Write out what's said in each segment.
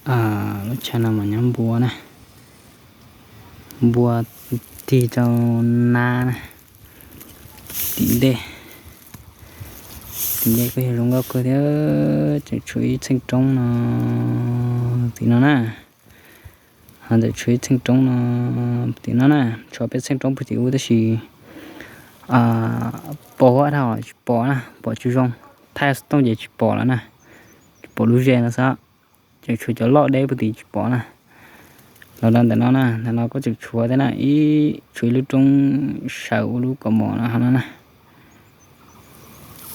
Lub chaw no mas nyob npua na, npua tig rau nab na, tim ntej, tim ntej kuj yog zoo nkauj kawg thiab. Tseem tshuav ib txheej roob no tim no na, ho tseem tshuav ib txheej roob no tim no na, tshuav peb txheej roob puag tim ub tab sis pos huab dhau tsis pom na, pom tsis zoo, thaij xov tooj ces tsis pom lawm na, tsis pom lub zej no xwb. Tseem tshuav cov loj deb puag tim tsis pom na. Los rau ntawm no na, ntawm no kuj tseem tshuav thiab na, ib tshuav ib lub roob sawv ua lub kaus mom no ho no na.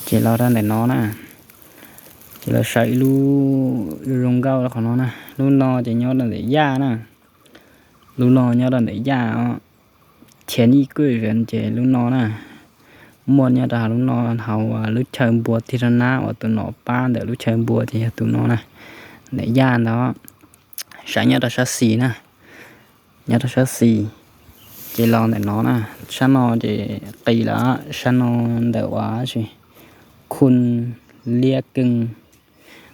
Ces los rau ntawm no na, ces los sawv ib lub zoo nkauj rau qhov no na. Lub no ces nyob rau ntawm yaj na, lub no nyob rau ntawm yaj os, thiav nyij kuj zev ces lub no na, muaj nyob rau hauv lub no, hauv lub chaw npua tig rau nab uas tus nom pab ntawm lub chaw npua ces yog tus no na, ntawm yaj ntawd, sawv nyob rau sab xis na, nyob rau sab xis, ces los ntawm no na, sab no ces qis lawm, sab no ntawm uas khu liab keej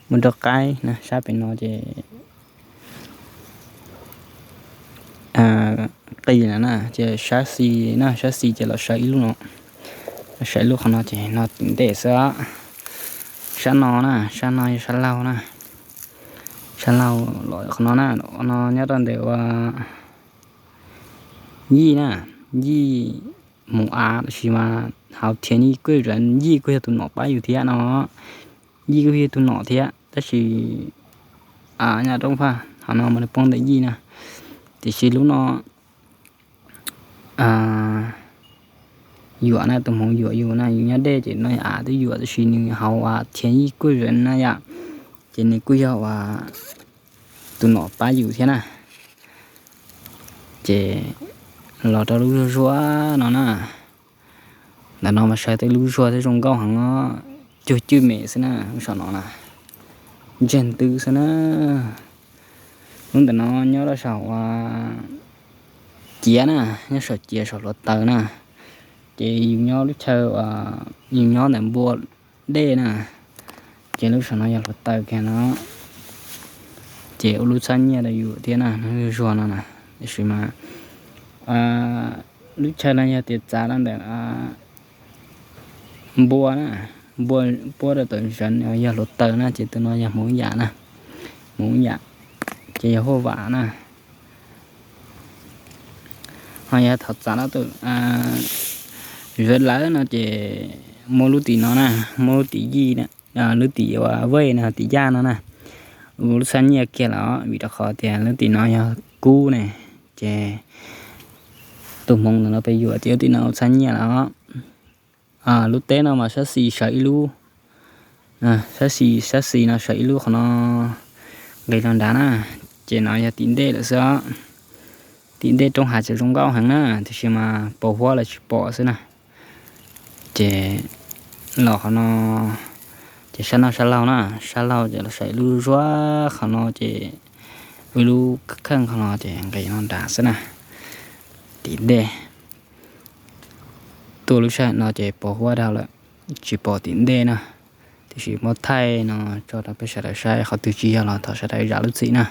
mus rau qaib na, sab pem no ces qis lawm na, ces sab xis na, sab xis ces los sawv ib lub no, los sawv ib lub qhov no ces no tim ntej xwb. Sab no na, sab no yog sab laug na, sab laug los qhov no na, no nyob rau ntawm ua yij na, yij mus av tab sis mas hauv thiav nyij kuj zev, yij kuj yog tus nom pab yus thiab no, yij kuj yog tus nom thiab tab sis nyob roob faj, qhov no mas nws poob ntawm yij na, tiam sis lub no yuam na, tus hmoov yuam yus na, yus nyob dej ces no av twb yuam tab sis nws hauv uas thiav nyij kuj zev na yom, ces nws kuj yog uas tus nom pab yus thiab na. Ces los rau lub zuag zuag no na, ntawm no mas sawv tej lub zuag thiab zoo nkauj heev os, cuag cwj mem xwb na, lub saum no na, ntseg ntws xwb na. Lub ntawm no nyob rau saum uas ciav na, nyob saum ciav saum hluav taws na, ces yus nyob lub chaw uas yus nyob ntawm npua dej na, ces lub saum no yog hluav taws kiag no, ces ua lub txhab nyiaj rau yus thiab na, lub zuag no na. Tiam sis mas lub chaw no yog tias txav rau ntawm npua na, npua puab rau tom zev yog hluav taws na, ces tus no yog hmoov yam na, hmoov yam, ces yog huaj vam na. Ho yog thaum txav rau tom zev lawm no ces muab lub tim no na, muab lub tim yij, lub tim uas vej no tim yaj no na, ua lub txhab nyiaj kiag lawm, vim rau qhov tias lub tim no yog kub ne, ces tus hmoov ntawm no pes yuam tias lub tim no ua txhab nyiaj lawm. Lub teb no mas sab xis sawv ib lub, sab xis, sab xis no sawv ib lub qhov no nqis rau nrad na, ces no yog tim ntej lawm xwb os. Tim ntej roob hav tseem zoo nkauj heev na, tiam sis mas pos huab lawm tsis pom xwb na. Ces los qhov no, ces sab no sab laug na, sab laug ces los sawv ib lub zuag qhov no ces ua ib lub kheej qhov no ces nqis no nrad xwb na. Tim ntej tuaj lub sij hawm no ces pos huab dhau lawm, tsis pom tim ntej na. Tiam sis muab thaij no tso rau peb sawv daws saib, qhov twg tsis yog los thov sawv daws zam lub txim na.